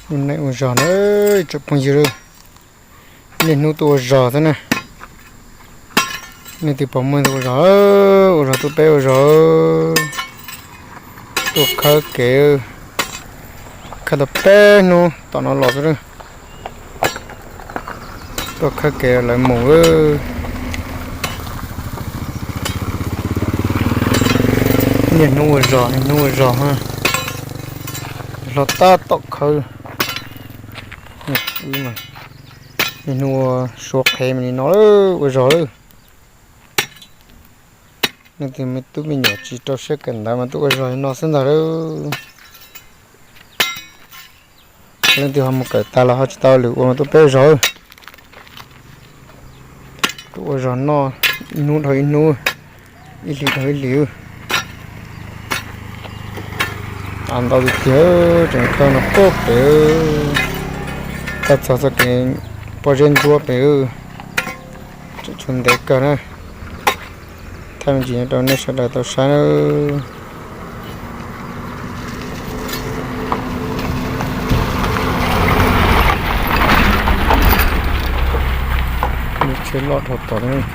Ua neej ua zog na, tsoom phooj ywg, niaj hnub tuaj ua zog xwb na. Nej twb pom muaj ua zog, ua zog tuaj peb ua zog, tuaj khawb kev, khawb tau peb hnub tom no los xwb. Tuaj khawb kev lawv mus. Niaj hnub ua zog, niaj hnub ua zog, hlo tab tom khawb. Niaj hnub ua suav qhev mas li no ua zog lawm. Nej tus me tub me nyuam tsis rau siab kawm ntawv mas tuaj ua zog li no xwb ntag lauj. Leej twg ho mus kawm tas los ho tsis tau lwm ua mas tuaj peb ua zog. Tuaj ua zog noj ib hnub dhau ib hnub, ib hlis dhau ib hlis. Av ntau tiag tiag, tseem khawb no puag pem, tag txog txoj kev pob zeb ntsuab pem, tseem tshuav ntev kawg na. Thaij me ntsis rau nej sawv daws tau saib na. Lub tsheb loj dhau plaws,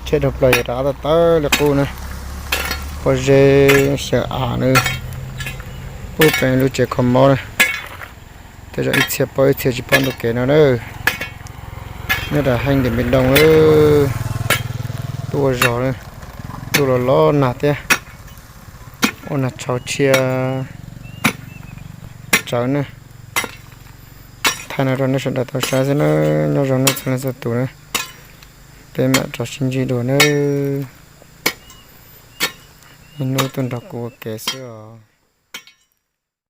tsheb dhau plaws yog rov qab tawm tawm li qub na. Pob zeb xyaw av na, puag pem lub tsev kho mob na. Tej zaum ib txhia paub ib txhia tsis paub ntu kev no na. Nyob rau Heej Ntiam Npis Dooj, tuaj ua zog, tuaj los los nag thiab, ua nag tshau tshia tsawv na. Thaij no rau nej sawv daws tau saib xwb na, nyob zoo nej txhua leej txhua tus na. Peb mam rov sib ntsib dua na. Niaj hnub tuaj nrog kuv ua ke xwb os.